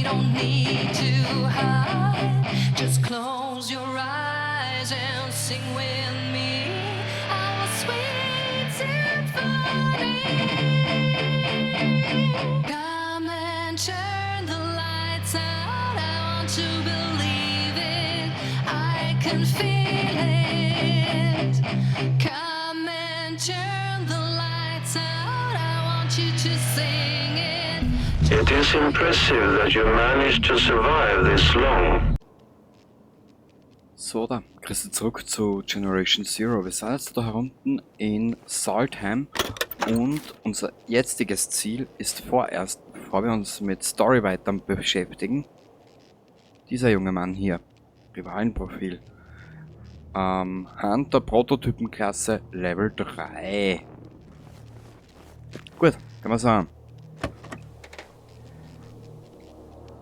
don't need to hide. Just close your eyes and sing with me our sweet symphony. Come and turn the lights out. I want to believe it. I can feel it. Come and turn the lights out. I want you to sing it. It is impressive that you managed to survive this long. So, da, grüß zurück zu Generation Zero. Wir sind jetzt da herunten in Salthamn und unser jetziges Ziel ist vorerst, bevor wir uns mit Story weiter beschäftigen, dieser junge Mann hier, Rivalenprofil, Hunter Prototypenklasse Level 3. Gut, kann man sagen.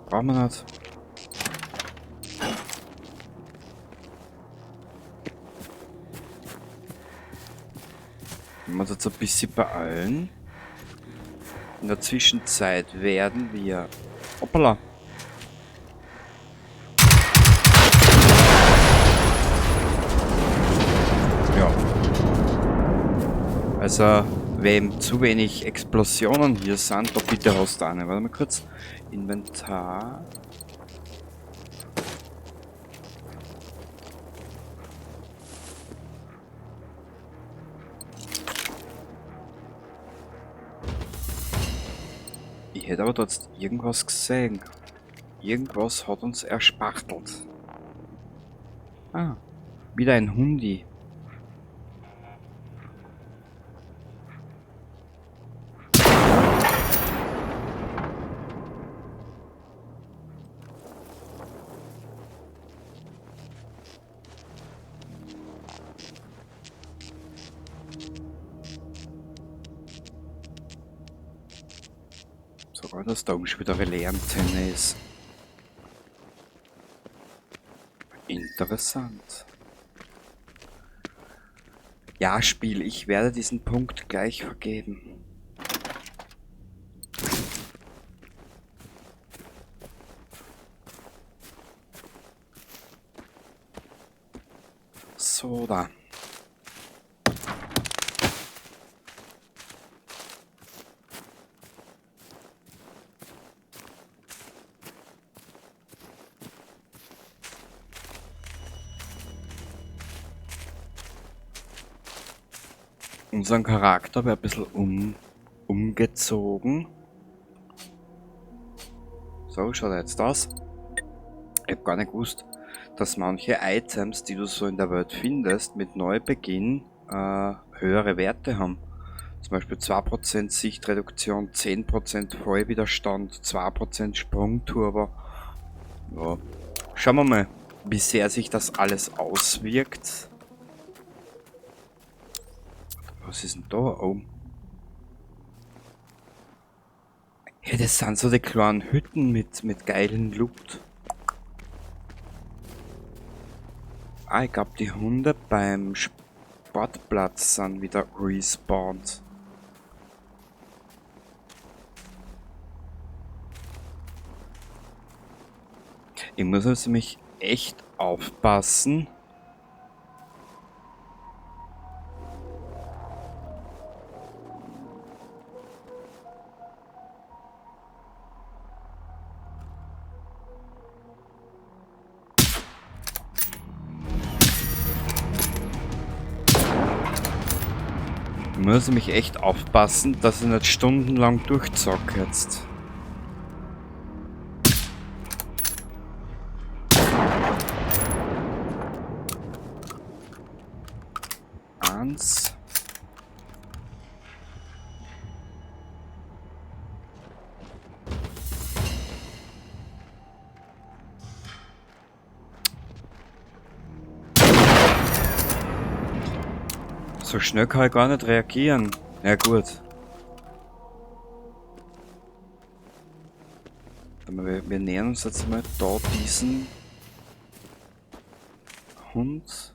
Brauchen wir nicht. Wenn wir uns jetzt ein bisschen beeilen. In der Zwischenzeit werden wir... Hoppala! Ja. Also, wem zu wenig Explosionen hier sind, da bitte hast du eine. Warte mal kurz. Inventar. Ich hätte aber dort irgendwas gesehen. Irgendwas hat uns erspachtelt. Ah, wieder ein Hundi. Sogar, dass da oben schon wieder Relais-Antenne ist. Interessant. Ja, Spiel, ich werde diesen Punkt gleich vergeben. So, da. Unseren Charakter wäre ein bisschen umgezogen. So schaut er jetzt aus. Ich hab gar nicht gewusst, dass manche Items, die du so in der Welt findest, mit Neubeginn höhere Werte haben. Zum Beispiel 2% Sichtreduktion, 10% Fallwiderstand, 2% Sprungturbo. Ja. Schauen wir mal, wie sehr sich das alles auswirkt. Was ist denn da oben? Ja, das sind so die kleinen Hütten mit geilen Loot. Ah, ich glaub, die Hunde beim Sportplatz sind wieder respawned. Ich muss also mich echt aufpassen. Ich muss nämlich echt aufpassen, dass ich nicht stundenlang durchzocke jetzt. Eins. So schnell kann ich gar nicht reagieren. Ja gut. Aber wir nähern uns jetzt mal da diesen Hund.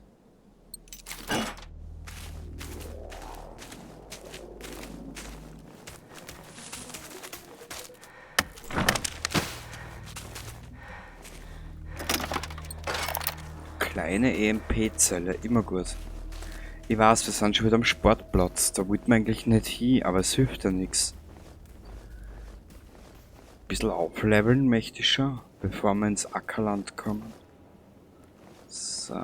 Eine EMP-Zelle, immer gut. Ich weiß, wir sind schon wieder am Sportplatz. Da wollte man eigentlich nicht hin, aber es hilft ja nichts. Ein bisschen aufleveln möchte ich schon, bevor wir ins Ackerland kommen. So.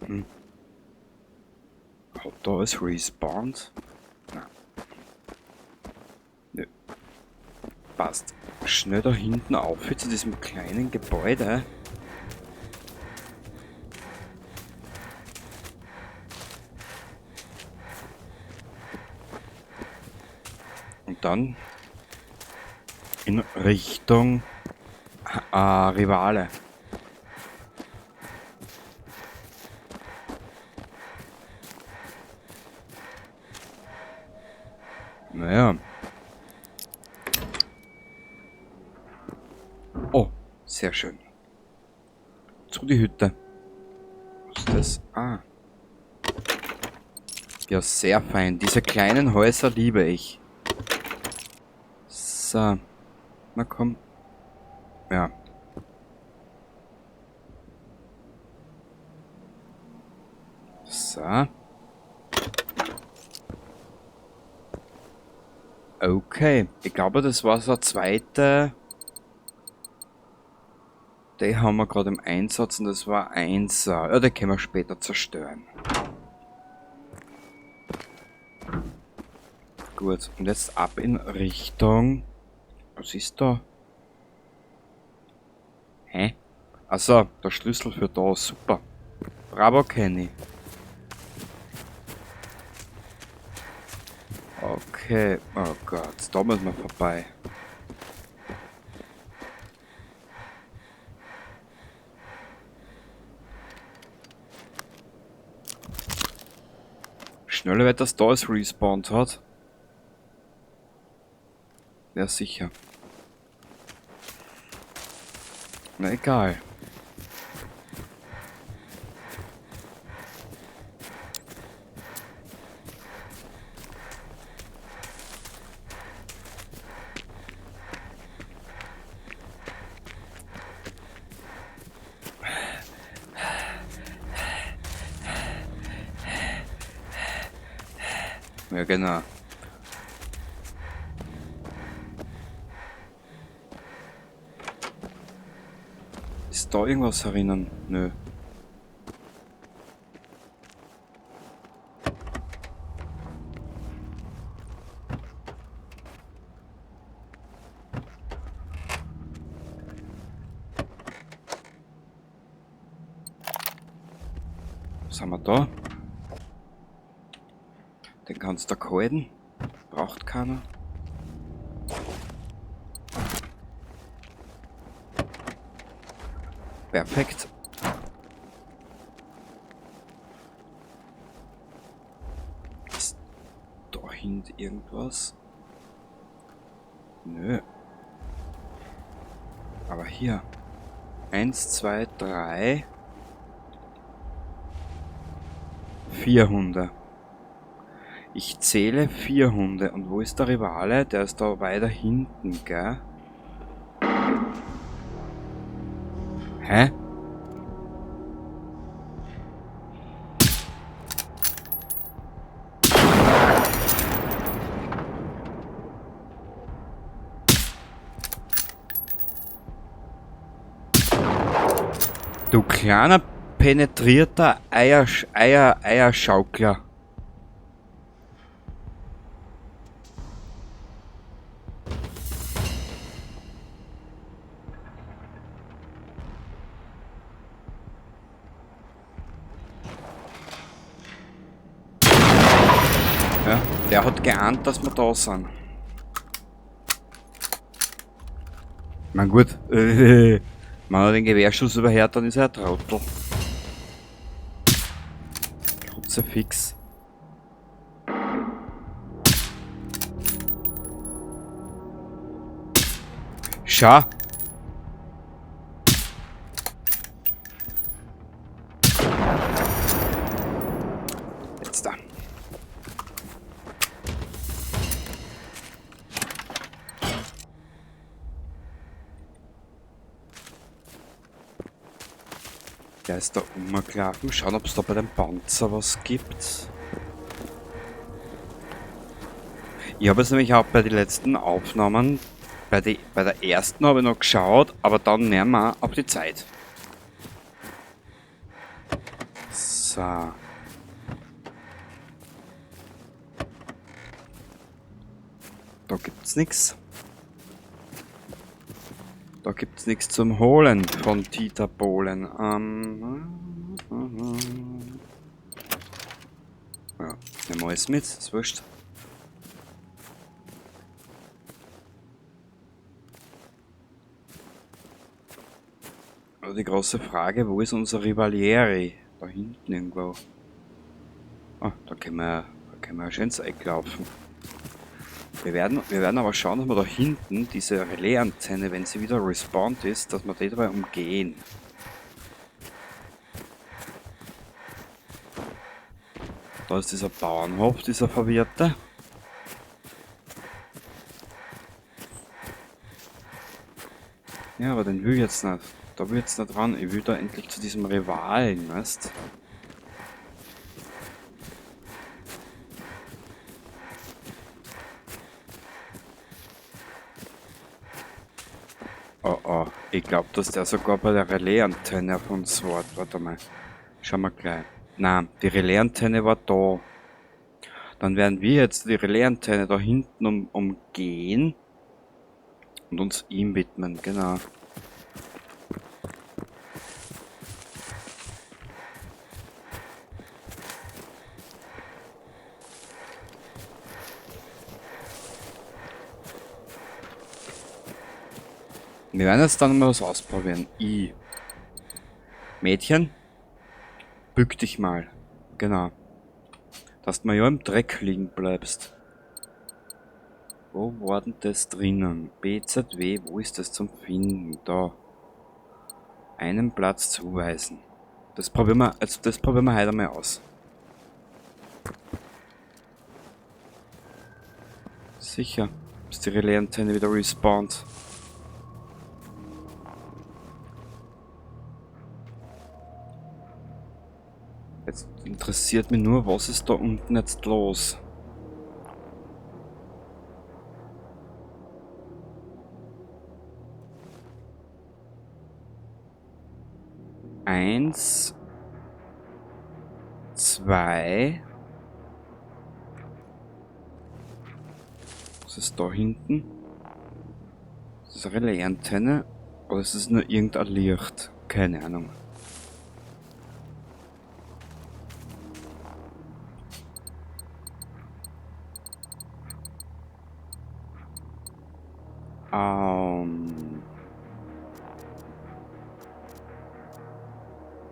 Hm. Hat da alles respawned? Nein. Nö. Passt. Schnell da hinten auf zu diesem kleinen Gebäude. Und dann in Richtung Rivale. Naja. Oh, sehr schön. Zu die Hütte. Was ist das? Ah. Ja, sehr fein. Diese kleinen Häuser liebe ich. So. Na komm. Ja. So. Okay. Ich glaube, das war so eine zweite. Die haben wir gerade im Einsatz und das war 1. Ja, die können wir später zerstören. Gut, und jetzt ab in Richtung... Was ist da? Hä? Achso, der Schlüssel für da, super. Bravo, Kenny. Okay, oh Gott, da müssen wir vorbei. Schneller wird, dass da es respawned hat. Ja, sicher. Na egal. Ja, genau. Ist da irgendwas herinnen? Nö. Was haben wir da? Den kannst du halten. Braucht keiner. Perfekt. Ist da hinten irgendwas? Nö. Aber hier. 1, 2, 3. 4 Hunde. Ich zähle 4 Hunde. Und wo ist der Rivale? Der ist da weiter hinten, gell? Hä? Du kleiner penetrierter Eierschaukler. Ja, der hat geahnt, dass wir da sind. Na gut, wenn er den Gewehrschuss überhört, dann ist er ein Trottel. Kruzifix. Schau! Jetzt da. Der ist da umgelaufen. Schauen, ob es da bei dem Panzer was gibt. Ich habe es nämlich auch bei den letzten Aufnahmen, bei der ersten habe ich noch geschaut, aber dann nicht mehr auf die Zeit. So. Da gibt's nichts. Da gibt's nichts zum Holen von Dieter Bohlen. Ja, nehmen wir alles mit, ist wurscht. Also die große Frage, wo ist unser Rivalieri? Da hinten irgendwo. Ah, da können wir schön ins Eck laufen. Wir werden aber schauen, dass wir da hinten diese Relais-Antenne, wenn sie wieder respawned ist, dass wir die dabei umgehen. Da ist dieser Bauernhof, dieser Verwirrte. Ja, aber den will ich jetzt nicht. Da will ich jetzt nicht ran. Ich will da endlich zu diesem Rivalen, weißt? Oh oh, ich glaube, dass der sogar bei der Relais-Antenne auf uns wartet. Warte mal. Schauen wir gleich. Nein, die Relais-Antenne war da. Dann werden wir jetzt die Relais-Antenne da hinten umgehen und uns ihm widmen, genau. Wir werden jetzt dann mal was ausprobieren. I. Mädchen, bück dich mal. Genau. Dass du mal ja im Dreck liegen bleibst. Wo war denn das drinnen? BZW, wo ist das zum Finden? Da. Einen Platz zuweisen. Das probieren wir, also das probieren wir heute einmal aus. Sicher, bis die Relais-Antenne wieder respawnt. Jetzt interessiert mich nur, was ist da unten jetzt los? Eins, zwei. Was ist da hinten? Ist das eine Relais-Antenne? Oder ist es nur irgendein Licht? Keine Ahnung.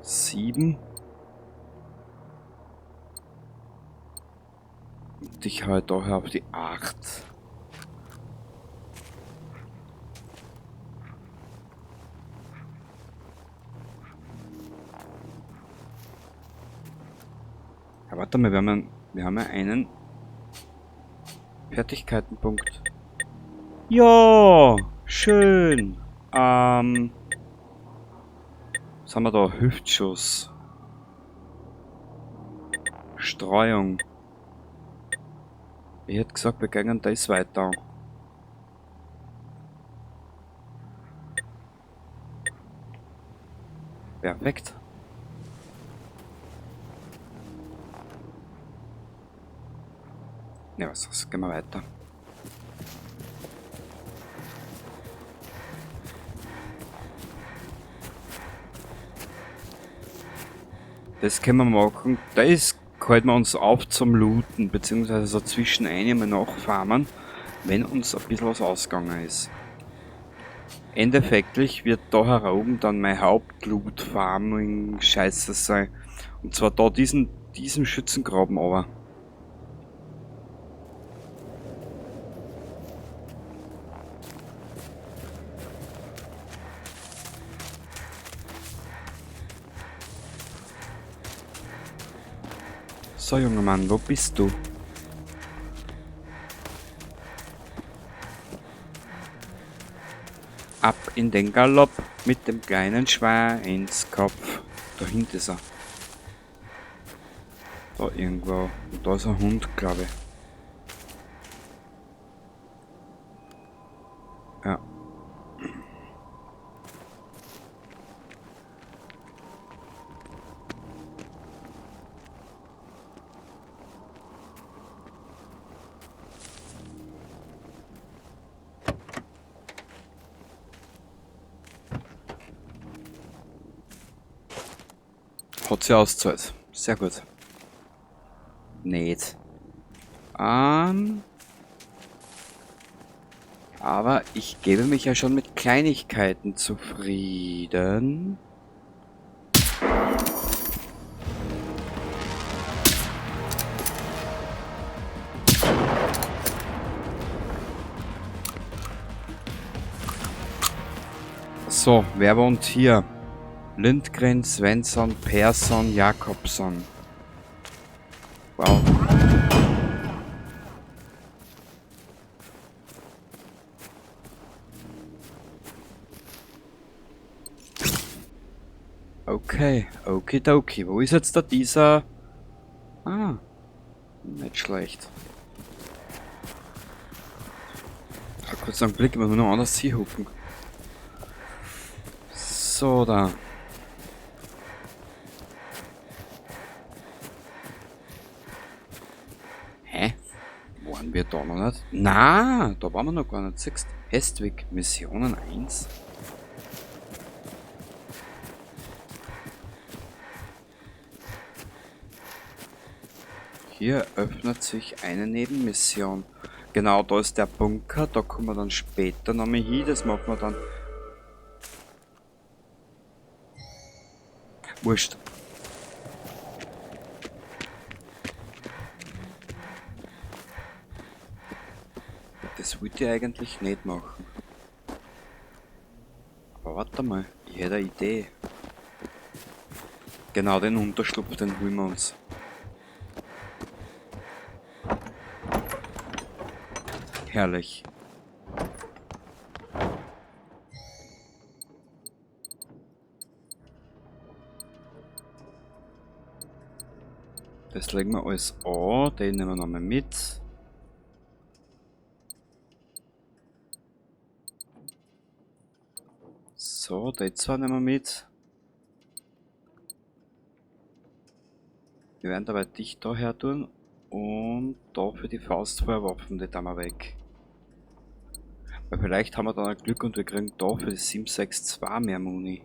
7. Und ich haue daher auf die 8. Ja, warte mal, wir haben ja einen Fertigkeitenpunkt. Ja, schön. Was haben wir da? Hüftschuss. Streuung. Ich hätte gesagt, wir gehen das weiter. Perfekt. Ja, was ist das? Gehen wir weiter. Das können wir machen. Das halten wir uns auf zum Looten, beziehungsweise so zwischen einmal nachfarmen, wenn uns ein bisschen was ausgegangen ist. Endeffektlich wird da heroben dann mein Haupt-Loot-Farming-Scheiße sein. Und zwar da diesen Schützengraben aber. So, junger Mann, wo bist du? Ab in den Galopp mit dem kleinen Schweinskopf. Da hinten ist er. Da irgendwo. Und da ist ein Hund, glaube ich. Ja. Hat sie ausgezahlt. Sehr gut. Nicht. Aber ich gebe mich ja schon mit Kleinigkeiten zufrieden. So, wer wohnt hier? Lindgren, Svensson, Persson, Jakobsson. Wow. Okay, okidoki. Wo ist jetzt da dieser... Ah, nicht schlecht. Kurz einen Blick, ich muss noch anders hier hupen. So, da. Hä? Waren wir da noch nicht? Na, da waren wir noch gar nicht. Siehst du? Hestwick, Missionen 1. Hier öffnet sich eine Nebenmission. Genau, da ist der Bunker, da kommen wir dann später nochmal hin, das machen wir dann. Wurscht. Das wollte ich eigentlich nicht machen. Aber warte mal, ich hätte eine Idee. Genau, den Unterschlupf, den holen wir uns. Herrlich. Das legen wir alles an, den nehmen wir nochmal mit. So, die zwei nehmen wir mit. Wir werden dabei dich da her tun und da für die Faustfeuerwaffen, die tun wir weg. Weil vielleicht haben wir dann auch Glück und wir kriegen da für die 762 mehr Muni.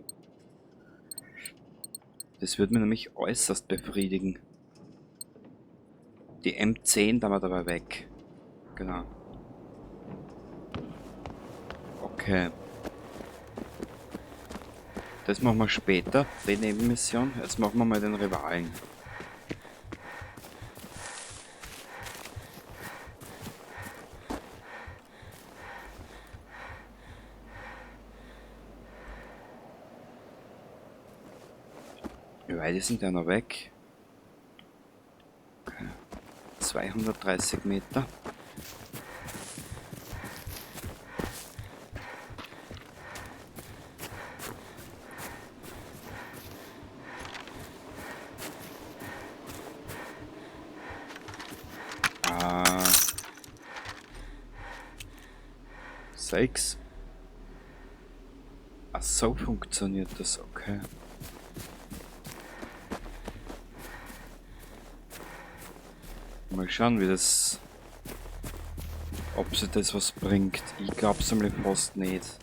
Das würde mich nämlich äußerst befriedigen. Die M10 da wir dabei weg. Genau. Okay. Das machen wir später, die Nebenmission. Jetzt machen wir mal den Rivalen. Wie weit ist denn der noch weg? Okay. 230 Meter. 6. Ach, so funktioniert das, okay. Mal schauen, wie das, ob sich das was bringt. Ich glaub's nämlich fast nicht.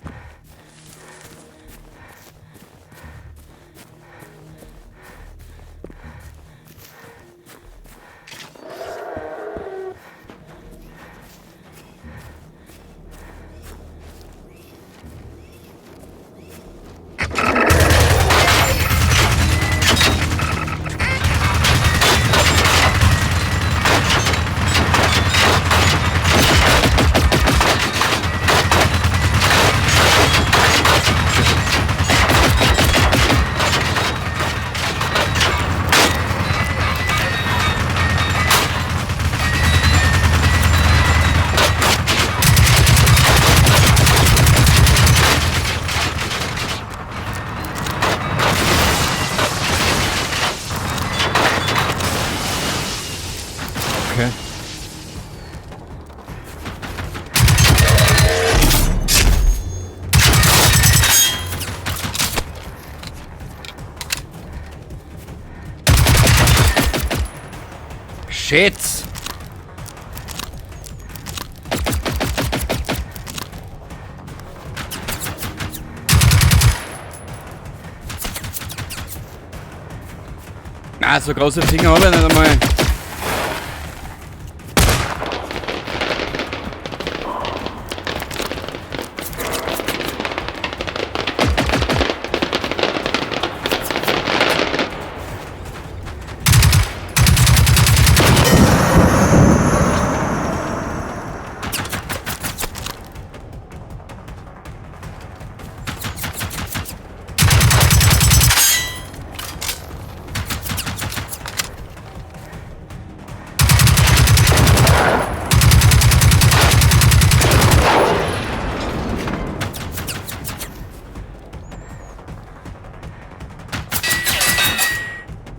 Okay. Shit! Na, so große Finger habe ich nicht einmal.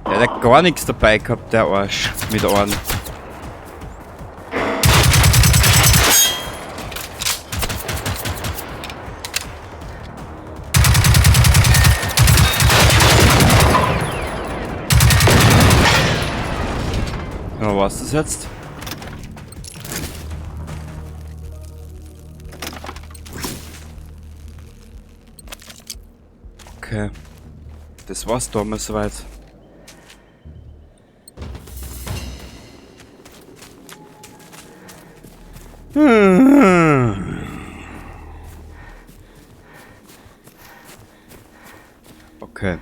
Der hat gar nichts dabei gehabt, der Arsch mit Ohren. Ja, was ist das jetzt? Okay. Das war's damals soweit. Okay.